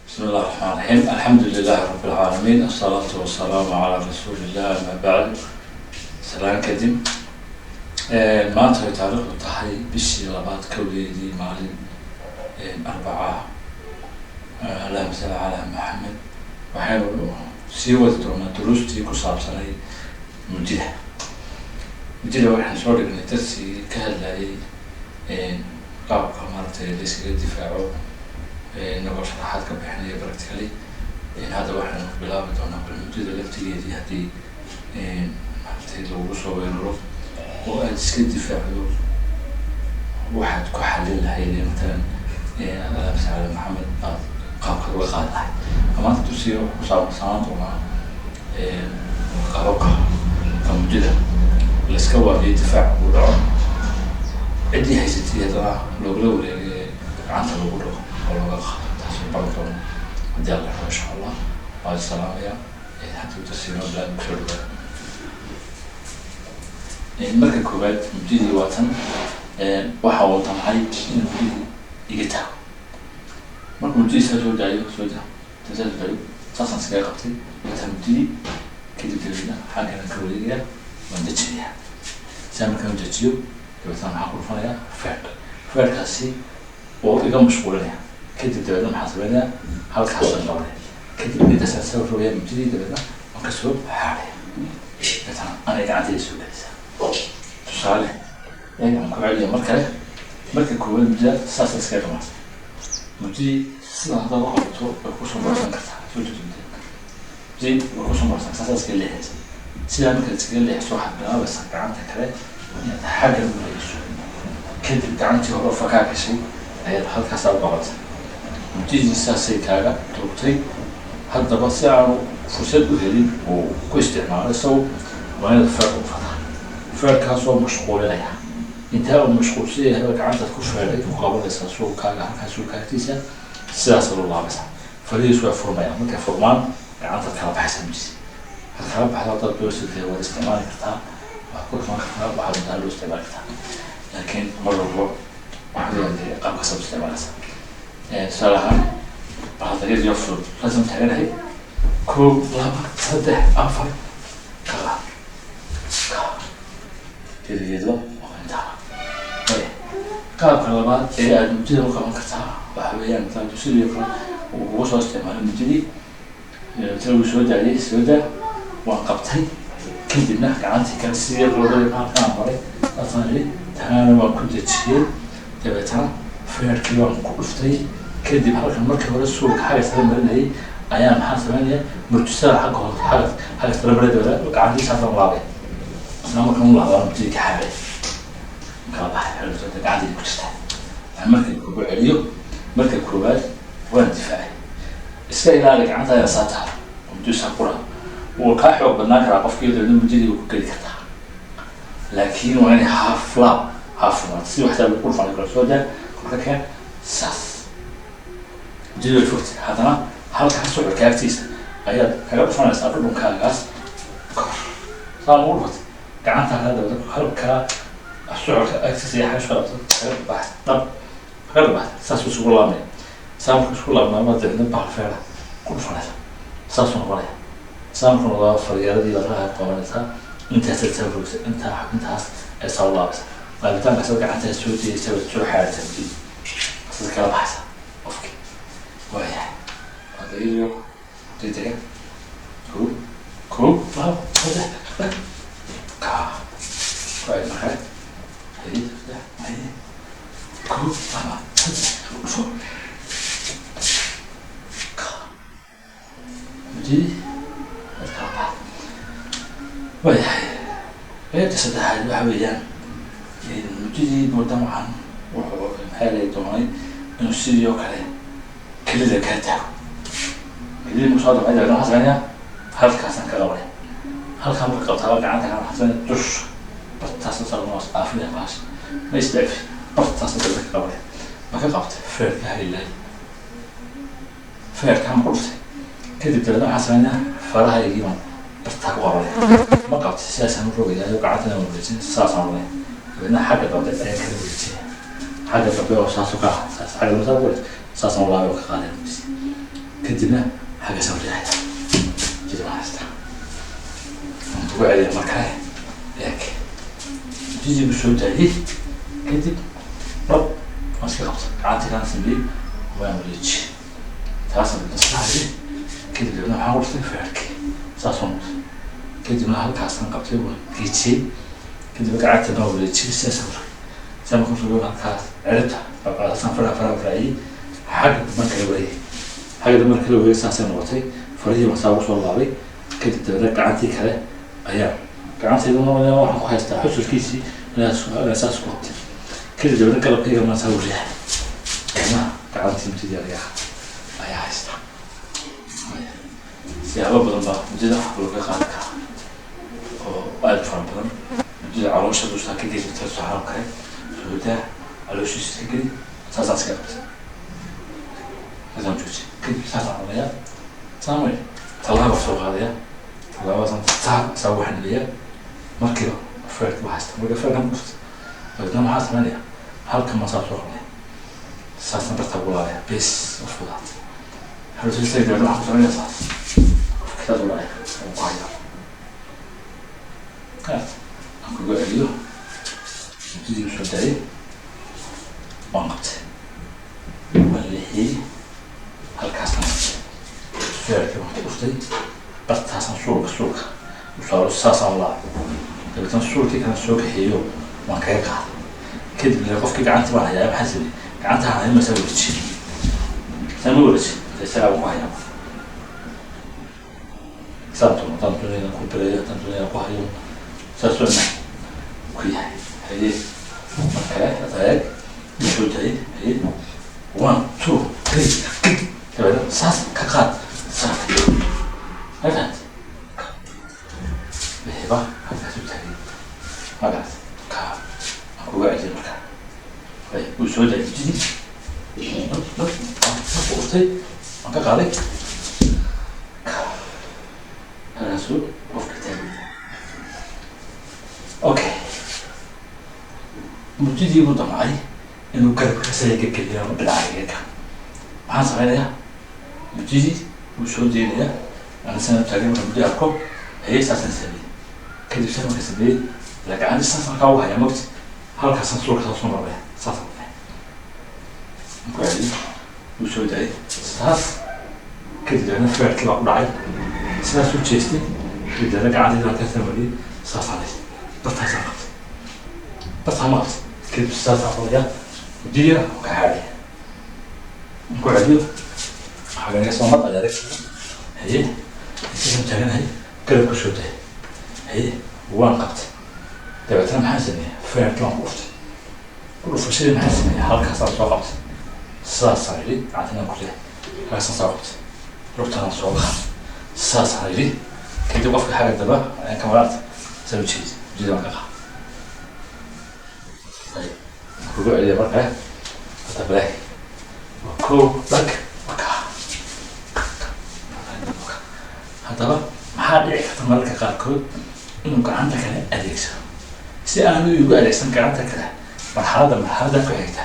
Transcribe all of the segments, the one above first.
بسم الله الرحمن الرحيم، الحمد لله رب العالمين، الصلاة والسلام على رسول الله، أما بعد. Salaan kadib, maanta ay taariikhdu tahay bishii labaad 1-deedii, maalin Arbaca, allahuma salli calaa Maxamed, waxaynu sii wadi doonaa duruustii ku saabsanay mudida. Mudida waxaan soo dhignay darsigii ka hadlayay qaabka maaragtay la iskaga difaaco, inagoo sharaxaad ka bixinaya practically. Hadda waxaynu bilaabi doonaa bal mudida laftigeedii haddii maaragtay lagu soo weeraro oo aada iska difaacdo, waxaad ku xalin lahayd, matalan, allahuma salli ala Maxamed, aad qaabkaad uga qaadi lahayd. Maanta dugsiga wuxuu ku saabsanaan doonaa qaababka ka mudida laiska waabiyo, difaac uu dhaco, ciddii haysatay haddana loogala wareegay, gacanta lagu dhago oo looga qaado. Taasoo baran doono haddii Alla rabo, insha Allah. Waa salaamaya. Haddii darsiga noo bilaab, kusoo dhawaada. Marka koowaad, mudidii waa tan. Waxa uu damcay inuu mudidii iga taago. Marka mudidii saa soo daayo, soo daa, saa soo daayo, saasaan iskaga qabtay wataa mudidii. Kadib dabeedna xaggan ka wareegaya, waan dejinayaa. Saa markaan dejiyo, dabeetna maxaan ku dhufanayaa? Feedh. Feedhkaasi oo iga mashquulinaya. Kadib dabeedna maxaan sameynayaa? Halkaasaan qabanaya. Kadib intaasaan soo rogaya mudidii, dabeedna waan kasoo xaadhaya, dabeetna anay gacantayda soo gelaysaa. Tusaale aan ku celiya mar kale. Marka koowaad, mudida saasa iskaga qabanaysa. Mudidii sida haddaad u qabato, way kusoo marsan kartaa. Soo jeedo, mudida mudidii way kusoo marsan, saasa iskaga leexaysa. Sidaa markaad iskaga leexiso, waxaad bilaabaysaa gacanta kale inaad xaggan u leexiso. Kadib gacantii hore fakaa gashay ayaad halkaasaa u qabatay. Mudidii saasay kaaga durugtay. Haddaba si aanu fursad u helin uu ku isticmaalo isagu, waa inaad feer u fataa, feerkaasoo mashquulinaya. Intaa uu mashquulsan yahay ba gacantaad ku feedhay ku qabanaysaa suulkaaga, halkaa suulka agtiisa. Sidaas loo laabaysaa, farihiisu way furmayaan. Markay furmaan, gacantaad kala baxaysaa mudidii. Waxaad kala baxdo, haddaad doorsid waad isticmaali kartaa, waxaad ku dhufan kartaa, waxaad doontaa loo isticmaali kartaa, laakiin mar walbo waxa weeyaan dee qaabkaasaad u isticmaalaysaa. Tusaale ahaan, hadda iyadoo fudud saasaan taaganahay: 1, 2, 3, 4, kala gebigeedba waa intaa. Qaabka labaad ee aada mudida u qaban kartaa waxa weeyaan, masalan, sidii kale uu kugu soo isticmaalay mudidii, tana wuu soo daayay, soo daa, waan qabtay. Kadibna gacantii kale sidii looga halkaan maray, saasaan idhi, taana waan ku dejiyey, dabeetana feerkii waan ku dhuftay. Kadib halkan markii hore suulka xagga sare marinayay ayaa maxaan sameynaya? Murjisada xagga hoose, xagga sare maray, dabeetana gacantii saasaan laabay. Isla markaan u laabaan, murjidii ka xaabay, kala baxay, gacantii ku jirta. Marka kugu celiyo, marka koowaad waan difaacay. Iska ilaali gacantaada saa tahay oo murjisa qura. Wuu kaa xoog badnaan karaa qofkii, dabeetna murjidii wuu ku geli kartaa, laakiin waa inay half laab, half fumaad si waxtaa ku dhufan karo. Soo daa, korka keen, saas murjidii way fogtay. Haddana halkaa suxulka agtiisa ayaad kaga dhufanaysaa dhudhunkaagaas kor, saa ugu dhufatay gacantaada. Dabeetna halkaa suxulka agtiisa iyo xashka qabto, kaga dhubaxay, dhab kaga dhubaxay, saasuu isugu laabmaya. Saa markuu isku laabnaama, dabeetna bahal feera ku dhufanaysa, saasuu noqonaya. Saa markuu noqdaa, faryaradii baad raha qabanaysaa, intaasaad saa rogsa, intaa intaas ay saa u laabaysa. Laabitaankaas gacantaa soo jeedaysa, baad soo xaaraysaa mudidii, saas kala baxaysa qofkii. Waayahay, hadda iyo degdega: 1, 2, 3, ka waay. Markale haye, 3, haye, 1, 2, 3, dhufo, ka mudidii waad kala baxda. Waayahay, qaybta saddexaad waxa weeyaan, mudidii buu damcan wuxuu maxaa lay doonay inuu sidii oo kale kelida kaa taago. Kelidii markuu soo damcay, dabeetna waxaan sameynaya halkaasaan ka qabanaya. Halkaa marka qabtaaba, gacanta kana waxaan sameynaya dusha bartaasna saa dhaafinaya baasha, ma isdhaafi, bartaasna dabeetna ka qabanaya. Ma ka qabtay feerka haylaay, feerkaa ma ku dhuftay. Kadib dabeetna waxaan sameynaya farahaygii baan bartaa ku qabanaya. Ma qabtay, sidaasaan u rogayaa, gacantana waan wareejin, saasaan oranaya. Dabeetna xagga dambe ayaan kala wareejinaya, xagga dambe oo saas u ka saas, xagga dambe saas u wareej, saasaan u laabay oo ka qaadaya. Kadibna xaggaasaan riixaya, jidii baan haystaa. Waan kugu celiya mar kale. Eeg, jidii buu soo daayey. Kadib dhab waan iska qabtay, gacantii kaan sameeyey, waan wareejiyey, taasna sidaa. Kadib dabna waxaan ku dhuftay feerkii, saasoo noqotay. Kadibna halkaasaan qabtay, waan geejiyey. Kadib gacantana waan wareejiyey, sidaasaan rogay. Saa markaan rogo, halkaas ciribta saasaan faraha faraha faraayey. Xagga dambe kala wareegay, xagga dambe kala wareegay, saasay noqotay. Farihii baan saa ugu soo laabay. Kadib dabeedna gacantii kale ayaa gacantayduna waxaan ku haystaa xusulkiisii inaan saas ku qabtay. Kadib dabeedna garabkayga maan saa u riixay, kadibna gacantii mudidii ayaa haystaa. Siyaabo badan baa mudida looga qaadi karaa oo aada u fara badan. Mudida caloosha dustaa ka geli tusaale kale, soodaa calooshiisa ka geli, saasaan iska qabtay, saasaan joojiyay. Kadib saasaan cunayaa, saamay tallaaba soo qaadaya, tallaabadaasaan saa saa ugu xanibayaa. Markiiba feerka baa haysta. Marka feerkan ku dhuftay, dabeetna maxaa sameynaya? Halkan baan saa soo qabanaya, saasaan bartaa ugu laabaya, bes u fudaatay. Harusiisay dabeetna waxaan ku sameynaya saas, qofka saas u dhacaya waan ku hayaa. Aan kugu celiyo. Mudidii u soo daayay, waan qabtay, waan leexiyey, halkaasaan qabtay, feerkii waan ku dhuftay, bartaasaan suulka u saaro, saasaan u laabay. Dabeetna suulkii kale soo kaxeeyo, waan kaga qaaday. Kadib le qofkii gacantii baan hayaa. Maxaa sameeyey? Gacanta hayo masaa wareeji, saa ma wareeji, isagaa baan ku hayaa. Saan doono, haddaan doonaya inaan ku bireeyo, haddaan doonaya inaan ku hayo, saas waa ku yahay. Haye, mar kale hadda eeg, soo daayay. Haye, one, two, three. Dabeetna saas ka qaad, saa ma fahanti? Wixiiba halkaas u taagay magaas ka aan kuga celiyay. Markaa wuu soo daayay jidii, ku dhuftay, waan ka qaaday, halkaasuu qofka taagay. Okay, mudidii buu damcay inuu garabka saga geliyo ama dhinaca ka. Maxaan sameynayaa? Mudidii wuu soo deynayaa, ana sana taagan. Marka muddi arko, haye, saasaan sameeyey. Kadib saa marka sameeyey, ila gacantii saas markaa ugu hayaa mogti, halkaasaan suulka saas soo maraya, saasaan leeyahay. Ku celiyey, wuu soo daayay saas. Kadib dabeetna feerkii baa ku dhacay, sidaas u jeestay. Kadib dabeetna gacantayda halkaasaan mariyey, saasaan leeyahay, bartaasaan qabtay, bartaan ma qabtay. Kadib saasaan qodaya, mudiya ka xaadhay. Ku celiyo, waxaa naga soo mad ayaa. Haye, sidaan taaganahay, garab ku soo daayay. Haye, waan qabtay. Dabeetna maxaan sameeyey? Feerkii waan ku dhuftay. Ku dhufashadii maxaan sameeyey? Halkaasaan soo qabtay, saasaan yidhi, gacantinaan ku riday, halkaasaan soo qabtay, lugtanaan soo qaaday, saasaan yidhi. Kadib qofka xagga daba ayaan ka maraarta saa ujeedi, ujeeda waan ka qaaday. Kugu celiya markaa hadda balaag, waa kow, dhag, waa kaa. Haddaba maxaa dhici karta mararka qaarkood? Inuu gacanta kale adeegsado. Si aanu igu adeegsan gacanta kale marxalada ku xigta,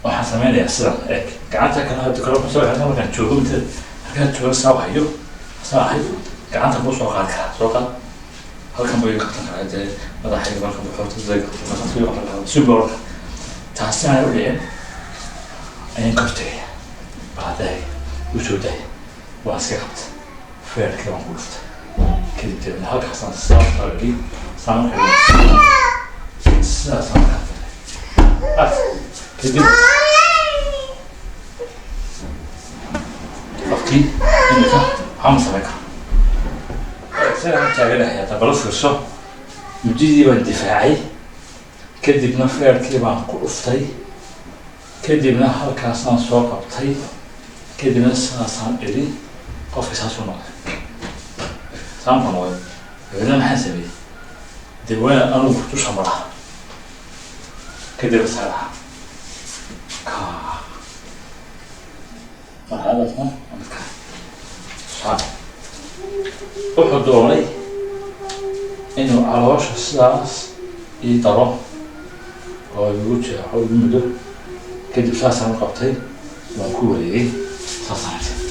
waxaan sameynayaa sidan. Eeg, gacanta kale hadda kale wuxuu soo xirnaa markaan joogo inta halkaan joogo, saa hayo, saa ahay, gacanta buu soo qaadi karaa. Soo qaad, halkan buu iga qabsan karaa, dee madaxayga halkan buu xorta iga qabsan karaa, saas iga qabsan karaa, si buu oran karaa. Taasi aanay u dhicin ayaan ka hortegaya. Bal hadda eeg, wuu soo daayay, waan iska qabtay, feerkii waan ku dhuftay. Kadib dabeedna halkaasaan saa qaadiyay, saa markaa sidaasaan markaa. Kadib qofkii imika waxaa ma samayn karo. Sidaan taaganahay hadda bala fiirso, mudidii baan difaacay, kadibna feerkii baan ku dhuftay, kadibna halkaasaan soo qabtay, kadibna saasaan idhi. Qofkii saasuu noqday, saan ku noqday. Dabeedna maxaan sameeyey? Dee waan anugu dusha maraa, kadib saaraa ka marxaladaasna waa mid kale. Tusaale, wuxuu doonay inuu caloosha sidaas ii daro oo igu jeexo, igu muddo. Kadib saasaan u qabtay, waan ku wareegay, saasaan idhi.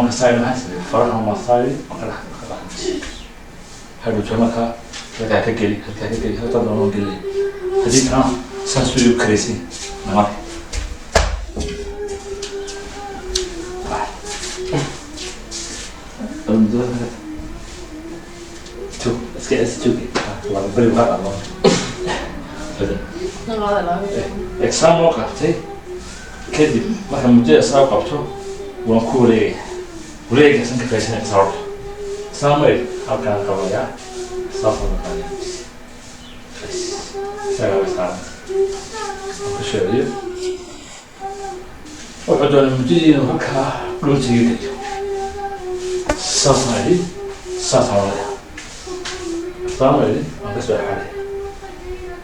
Marka saa maxaa sameeyey? Faraha masaari marka dhex ka dhex hadhowto, marka halkaa ka geli, halkaa ka geli, halkaa doonoo geli. Haddii kalena saas u karaysay namar. Iska is joogi laba beri waa dhalo. Exam oo qabtay kadib, marka muddada saa qabto, waan ku wareegaya, wareegaysan ka faa'iidaysanaya sabab saamay halkaan qabayaa, saasaan qaadaya, isagaa way saaran ku sheegayo. Wuxuu doonay muddadii inuu halkaa dhuuntiga geliyo. Saasaan idhi, saasaan odhanaya, saama idhi, waan ka soo xaday.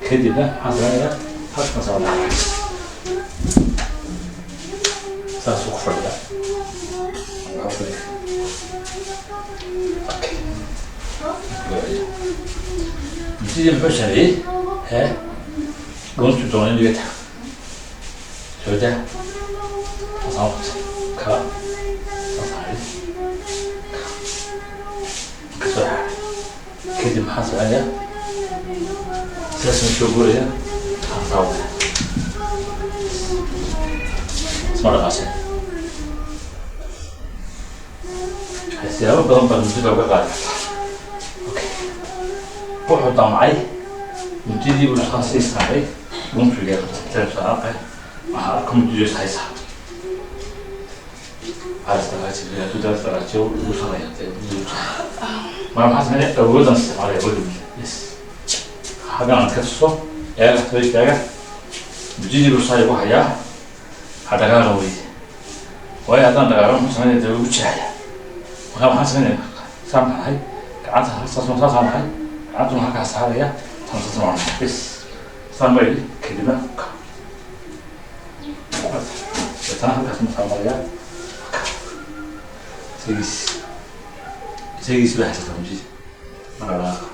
Kadibna maxaan samaynayaa? Halkan soo odhanaya, saasuu ku fadhiyaa. Okay, muddadii muxuu sameeyey? Hee, dhuuntuu doonay inuu iga tago. Soo daa, saasaan qabtay, ka saasaan idhi, ka soo xaday. Kadib maxaan samaynayaa? Sidaasaan soo guuraya, waxaan saawaya, isma dhaqaaseen. Siyaabo badan baa muddada uga qaadi kartaa. Okay, wuxuu damcay muddadii buu saa sii saaray, dhuuntuu iga qabtay. Intaan soo arqay, waxaan arka muddadiis haysaa hadduu ugu saraya dee muddadii u tahay. Marka maxaa sameynaya? Awoodaan isticmaalaya, awoodda muddada. Yes, xaggan aan ka tuso, eega, soo istaaga. Muddadii buu saa igu hayaa, ha dhaqaaqa weye. Waayo haddaan dhaqaaqa, muxuu sameynaya? Dee ugu jeexaya. Marka maxaan sameynaya? Saa maxay gacanta saas, saasaan maxay gacantuna halkaa saaraya, tan saas noqonaya. Bes, saan ba yidhi. Kadibna deetana halkaas ma saarmarayaa. Isagiis, isagiis baa haysata muddadii, ma dhaqaaqa.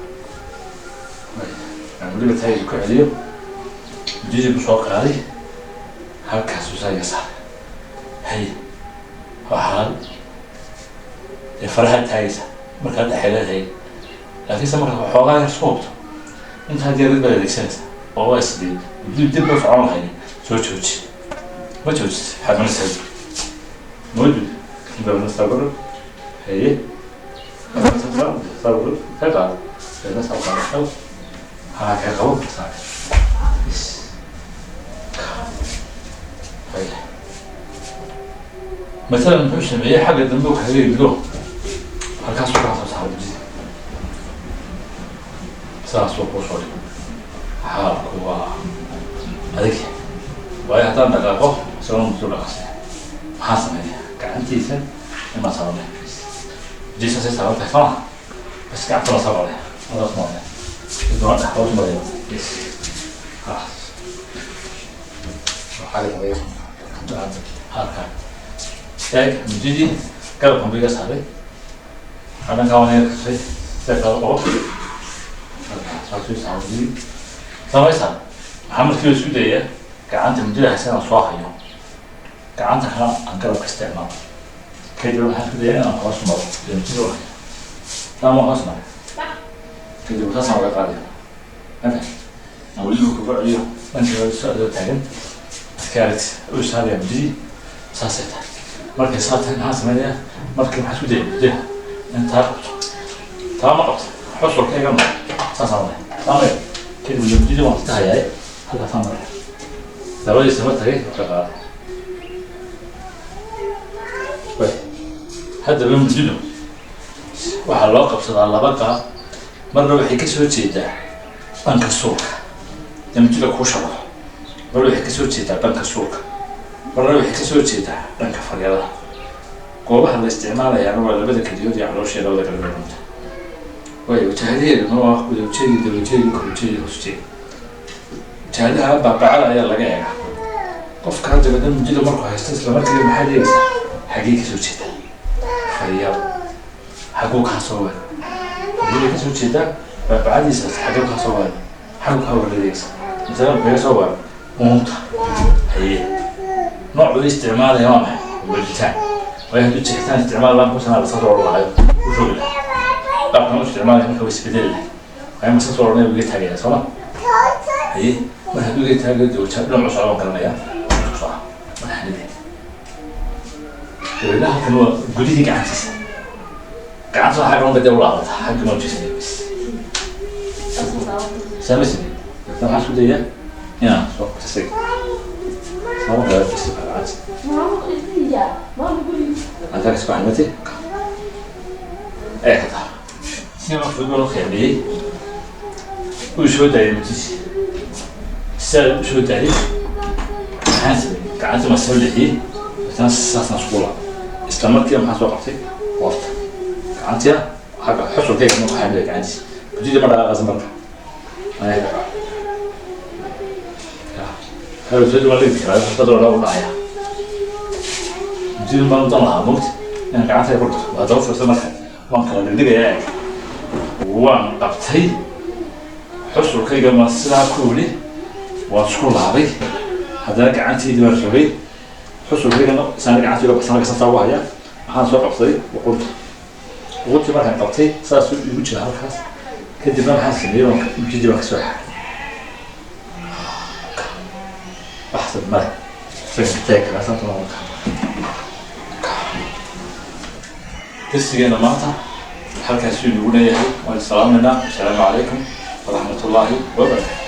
Aan weliba taagii ku celiyo. Muddadii buu soo qaaday, halkaasuu saa iga saaray. Hay, waa xalaal dee, faraha taagaysa markaad dhexe leedahay, laakiinse markaad waxoogaa yar isku hubto, intaa jeerad baad adeegsanaysa oo waa sidee dib dib ba socon lahayd. Soo jooji, ma joojis xadmanaysaa mawjud sabr. Haye, sabr ka qaad, deedna saa qaado, haa, ka qabo saar. Haye, masalan muxuu sameeyey? Xagga dambe uu kaga yimido, halkaasuu kaa soo saaray muddadii, saasuu kuu soo dhigay. Xaalku waa adag, waayo haddaan dhaqaaqo isagoo muddadu dhaqaasay. Maxaa sameynaya? Gacantiisa imaa saaranay, muddadii saasay saaran tahay, soo ma? Bas, gacantuna saa maraya, hoos maraya, doona dhex hoos maraya. Yes, khalaas, xagga dambe halkaa eeg. Muddadii garabkan buu iga saaray, dhankaa waan iga kasay, sida kala qabo, saasuu saaray muddadii samaysaa. Maxaa markiiba isku dayayaa? Gacanta muddada haysa inaan soo hayo, gacanta kale aan garabka isticmaalo. Kadib waxaan isku dayaa inaan hoos maro, dee muddada waa haya, saama hoos maray. Kadib saasaan uga qaadaya, mata aan weliba kuga celiyo dhanka soo taagan adkaarit u saaraya muddadii. Saasay tahay. Markay saa tahay, maxaan sameynayaa? Markii maxaa isku dayay? Muddada in taa qabto, taa ma qabto, xusulka iga mara, saasaan maray, saamay. Kadib muddadii waan iska hayaay, halkaasaan maray, labadiisa ma tagay, ka qaaday. Way haddaba muddadu waxaa loo qabsadaa laba qaab. Marna waxay ka soo jeedaa dhanka suulka, dee muddada kuu sharaxo. Marna waxay kasoo jeedaa dhanka suulka, marna waxay kasoo jeedaa dhanka faryadaha. Goobaha la isticmaalayaana waa labada keliyood iyo caloosha iyo labada kala dhuunta. Waayo wajahadaheeduna waa gudajeedi, dabajeedi, korjeedi, hoosjeedi. Wajahadaha baabacada ayaa laga eegaa qofka. Dabeedna muddada markuu haysto, isla markiiba maxaad eegaysaa? Xaggee kasoo jeedaa faryada? Xaguu kaa soo weeray? Xaggee kasoo jeedaa baabacadiisaas? Xaggee kaa soo weeray? Xaguu kaa weeraraysa? Masalan kaga soo weeray uunta. Haye, noocuu isticmaalaya waa maxay? Welitaan. Waayo, hadduu jeexitaan isticmaal lahaa, markuusan la soo odhan lahayo, u rogi lahaa. Qaabkan u isticmaalaya marka way isbedeli lahay. Waayo, masa soo odhanaya, wuu iga taagaya, sooma? Haye, mar hadduu iga taagayo, dee wajah dhinacu socda waan garanayaa. Isku soca madaxnide. Dabeedna halkan waa gudihii gacantiisa. Gacanta waxaa garan dee u laabata xagga noo jeestay bis saamasi. Dabeetna waxaan isku dayaa inaan soo qabto isaga sabab kale bis gacanta halkaa kasoo xaymati ee ka taha. Si ma fudud baan u khiyaamiyey. Wuu soo daayay mutiisi. Sidaa u soo daayay, maxaan sameeyey? Gacanta ma soo leexiyey. Dabeetna saasaan isku laabay. Isla markiiba maxaan soo qabtay? Qoorta gacantiya xagga xusulkayga ma ku xamilay gacantiisa. Mutidii ma dhaqaaqaysa marka. Anaga halowsadi waan dhigi karaa, xusada waa u dhacaya. Mutidii baan u dan lahaa mogta inaan gacantayda ku dhigto. Waa daba fiirsa marka waan kala dhigdhigayaa. Eeg, waan qabtay xusulkayga, ma sidaa ku yidhi, waan isku laabay. Haddana gacantaydii baan rogay, xusulkaygana isaan gacantayda baxsan marka saasaa ugu haya. Waxaan soo qabsaday luqunta. Luquntii markaan qabtay, saasuu igu jira halkaas. Kadibna maxaan sameeyey? Waan mujidii baan kasoo xaray. Baxsan male, isaga ka taagi karaa saanta waan ka. Darsigeena maanta halkaasuu inagu leeyahay. Waan salaamaynaa. Asalaamu calaykum waraxmatullaahi wabarakaatu.